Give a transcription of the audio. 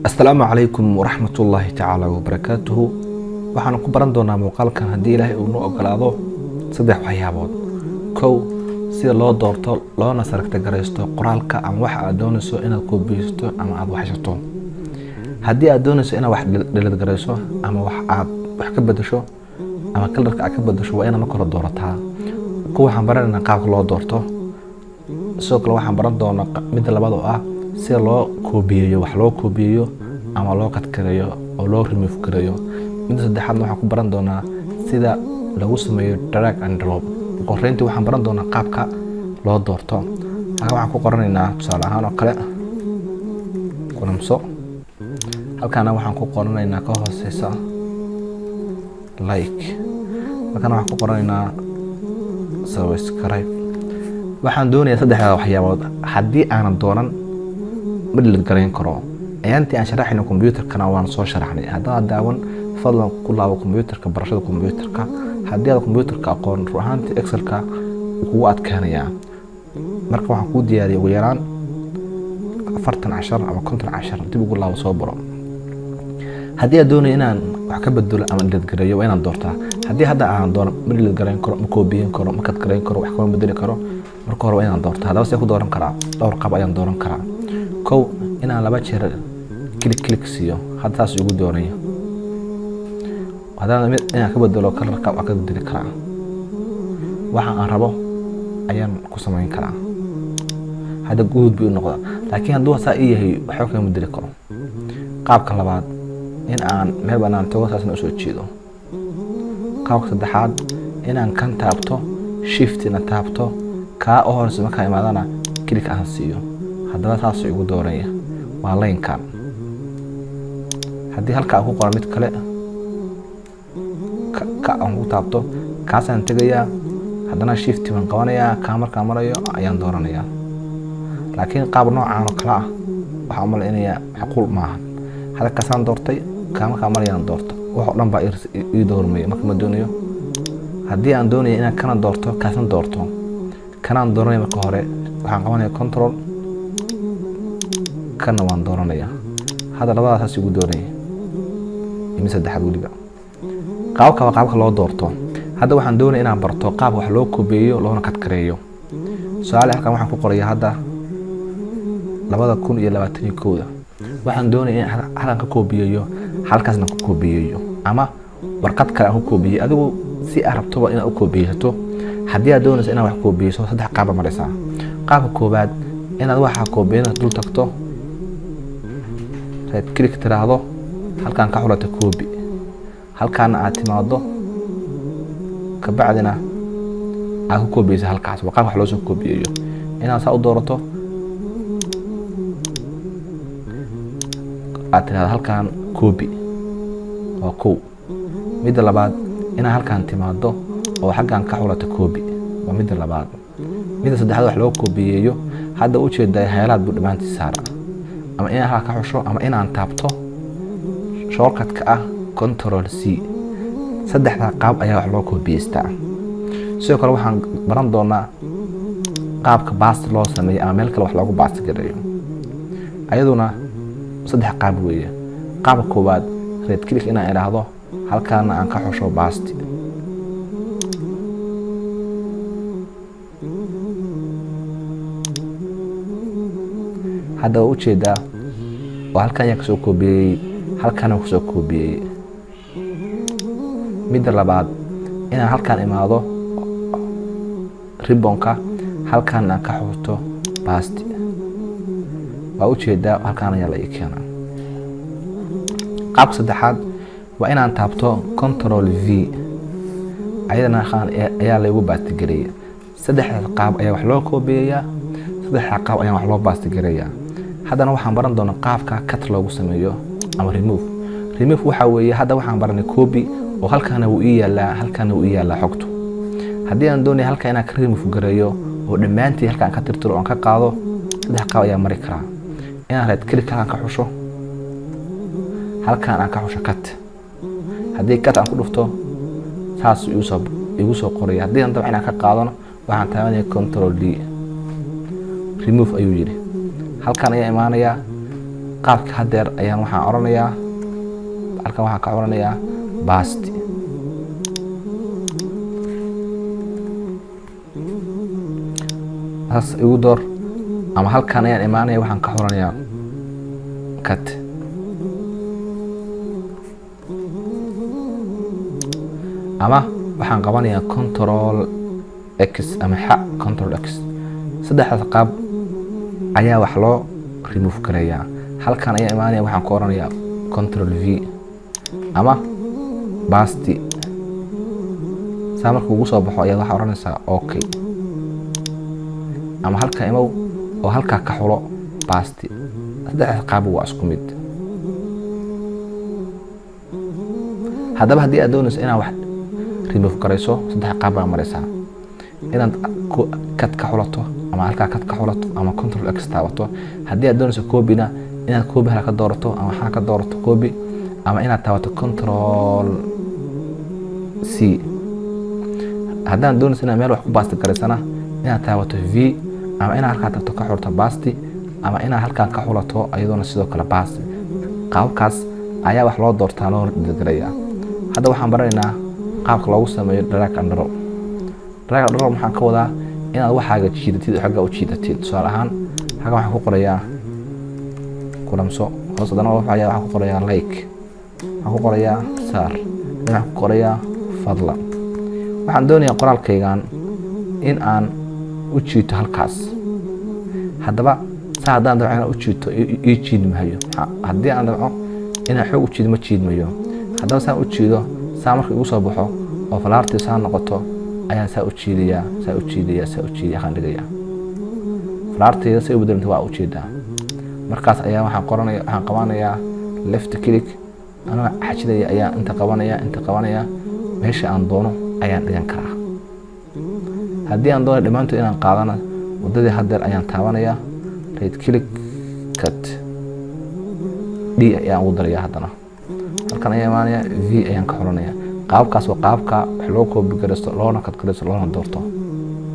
Asalaamu calaykum waraxmatullaahi tacaala wabarakaatuhu. Waxaan ku baran doonaa muuqaalkan, haddii Ilaahay uu noo ogolaado, saddex waxyaabood. Kow, sida loo doorto loona select garaysto qoraalka ama waxa aad doonayso inaad koobiyeysato ama aad waxshato. Haddii aad doonayso inaad wax delete garayso ama wax aad wax ka bedesho ama colorka aad ka bedesho, waa inaad marka hore doorataa. Ku waxaan baranaynaa qaabka loo doorto. Sidoo kale waxaan baran doonaa midda labaad oo ah sida loo koobiyeeyo, wax loo koobiyeeyo ama loo cut gareeyo oo loo remove gareeyo. Midda saddexaadna waxaan ku baran doonaa sida lagu sameeyo drag and drop. Qoreyntii waxaan baran doonaa qaabka loo doorto. Halkan waxaan ku qoranaynaa, tusaale ahaan oo kale, Kulamso. Halkaana waxaan ku qoranaynaa ka hooseysa like. Halkaana waxaan ku qoranaynaa subscribe. Waxaan doonayaa saddexdaa waxyaabood. Haddii aanan doonan, ma delete garayn karo. Ayaantii aan sharaxayno computerkana waan soo sharaxnay. Haddaad daawan, fadlan ku laabo computerka, barashada computerka. Haddii aad computerka aqoon, run ahaantii Excelka kugu adkaanayaa. Marka waxaan kuu diyaariyay ugu yaraan 40 cashar ama 50 cashar. Dib ugu laabo, soo baro. Haddii aad doonayo inaan wax ka bedelo ama delete gareeyo, waa inaan doortaa. Haddii hadda aanan dooran, ma delete garayn karo, ma koobiyen karo, ma cut garayn karo, wax kama bedeli karo. Marka hore waa inaan doorto. Haddaba see ku dooran karaa? Dhowr qaab ayaan dooran karaa. Kow, inaan laba jeer click click siiyo. Hadda saas igu doonaya. Haddana mid inaan ka bedelo colorka waa ka bedeli karaa. Waxa aan rabo ayaan ku samayn karaa. Hadda guud buu noqdaa, laakiin hadduu saa ii yahay, waxba kama bedeli karo. Qaabka labaad, in aan meel banaan tago, saasna usoo jeedo. Qaabka saddexaad, inaan kan taabto, shiftina taabto, kaa u horeysa markaa imaadana click aan siiyo. Haddaba saasuu igu dooranya, waa linekan. Haddii halka aan ku qoro mid kale, ka aan ku taabto, kaasaan tegayaa. Haddana shift baan qabanayaa, kaa markaan marayo ayaan dooranayaa. Laakiin qaab noocaan oo kale ah waxaa umalaynayaa macquul maahan. Hadda kaasaan doortay, kaa markaan marayaan doorto, wax oo dhan baa ii doormaya. Marka ma doonayo. Haddii aan doonayo inaan kana doorto, kaasna doorto, kanaan dooranaya. Marka hore waxaan qabanaya control, kana waan dooranaya. Hadda labadaas igu doonaya iyo mid saddexaad weliba. Qaabka waa qaabka loo doorto. Hadda waxaan doonaya inaan barto qaabka wax loo koobeeyo loona cut gareeyo. Su-aale, halkan waxaan ku qoraya hadda 2021-da. Waxaan doonaya in halkan ka koobiyeeyo, halkaasna ku koobiyeeyo, ama warqad kale aan ku koobiyey. Adigu si aad rabtoba inaad u koobiyeysato. Haddii aad doonayso inaad wax koobiyeyso, saddex qaab maraysaa. Qaabka koowaad, inaad waxaa koobiyeyna dul tagto, right click tiraahdo, halkaan ka xulato copy, halkaana aad timaado, kabacdina aad ku koobiyeyso halkaas. Waa qaabka wax loo soo koobiyeeyo. Inaad saa u doorato, aad tirahdo halkaan copy, waa kow. Midda labaad, inaad halkaan timaado oo xaggan ka xulato copy, waa midda labaad. Midda saddexaad, wax loo koobiyeeyo, hadda ujeedaa heelaad buu dhammaantii saara, ama inaan halkaa ka xusho ama inaan taabto shortcutka ah Control C. Saddexdaa qaab ayaa wax loo koobiyeystaa. Sidoo kale waxaan baran doonaa qaabka paste loo sameeyo ama meel kale wax loogu paste gareeyo. Ayaduna saddex qaab weeye. Qaabka koowaad, right click inaan idhaahdo, halkaana aan ka xusho paste. Hadda waa ujeedaa oo halkan ayaan kasoo koobiyey, halkaana kusoo koobiyey. Midda labaad, inaan halkaan imaado ribbonka, halkaan aan ka xurto paste. Waa ujeedaa, halkaan ayaa la ii keenaa. Qaabka saddexaad waa inaan taabto Control V, ayadana halkaan ayaa laygu paste gareeya. Saddexdaas qaab ayaa wax loo koobiyeeyaa, saddexdaa qaab ayaa wax loo paste gareeyaa. Haddana waxaan baran doonaa qaabka cut loogu sameeyo ama remove. Remove waxaa weeye, hadda waxaan baranay copy, oo halkaana wuu ii yaalaa, halkaana wuu ii yaalaa xogtu. Haddii aan doonaya halka inaan ka remove gareeyo oo dhammaantii halkaan ka tirtiro oon ka qaado, saddex qaab ayaa mari karaa. Inaan right click halkaan ka xusho, halkaan aan ka xusho cut. Haddii cut aan ku dhufto, Saas igu soo qoraya. Haddii aan dabcan inaan ka qaadano, waxaan taabanaya Control D. Remove ayuu yidhi. Halkan ayaa imaanayaa. Qaabka haddeer ayaan waxaan oranayaa, halkan waxaan ka oranayaa paste. Saas igu door. Ama halkan ayaan imaanaya, waxaan ka xuranayaa cut, ama waxaan qabanayaa Control X ama xa Control X. Saddexdaas qaab ayaa wax loo remove gareeyaa. Halkan ayaa imaanaya, waxaan ku oranayaa Control V ama paste. Saa marka ugu soo baxo ayaad waxaa oranaysaa okay, ama halka imow oo halkaa ka xulo paste. Saddexdaas qaab waa isku mid. Haddaba haddii aad doonayso inaad wax remove garayso, saddex qaab baa maraysaa: inaad cut ka xulato, ama halkaa cut ka xulato, ama Control X taabato. Haddii aad doonayso copyna, inaad copy halka ka doorato, ama waxaa ka doorato copy, ama inaad taabato Control C. Haddaan doonayso inaad meel wax ku paste garaysana, inaad taabato V, ama inaad halkaa tagto ka xulato paste, ama inaad halkaan ka xulato iyadoona sidoo kale paste. Qaababkaas ayaa wax loo doortaa, loo dhigarayaa. Hadda waxaan baranaynaa qaabka loogu sameeyo drag and drop. Drag and drop maxaan ka wadaa? Inaad waxaaga jiidatid oo xagga u jiidatid. Tusaale ahaan, xagga waxaan ku qorayaa kulamso. Hoos haddana waxaan ku qorayaa like, waxaan ku qorayaa saar, waxaan ku qorayaa fadlan. Waxaan doonayaa qoraalkaygan in aan u jiito halkaas. Haddaba saa haddaan dabco inaan u jiito, ii jiidi mahayo. Haddii aan dabco inaan xoog u jiido, ma jiidmayo. Haddaba saan u jiido, saa marka igu soo baxo oo falaartii saa noqoto, ayaan saa u jiidayaa, saa u jiidayaa, saa u jiidaya, waxaan dhigayaa falaartayda say u bedelanta waa ujeedaa. Markaas ayaa waxaan qoranaya, waxaan qabanayaa left click anoo xajinaya, ayaa inta qabanaya, inta qabanaya, meesha aan doono ayaan dhigan karaa. Haddii aan doono dhammaantood inaan qaadana, waddadii haddeer ayaan taabanayaa, right click, cut, D ayaan ugu darayaa. Haddana halkan ayaa imaanaya, V ayaan ka xulanaya. Qaabkaas waa qaabka wax loo copy garaysto, loona cut garaysto, loona doorto.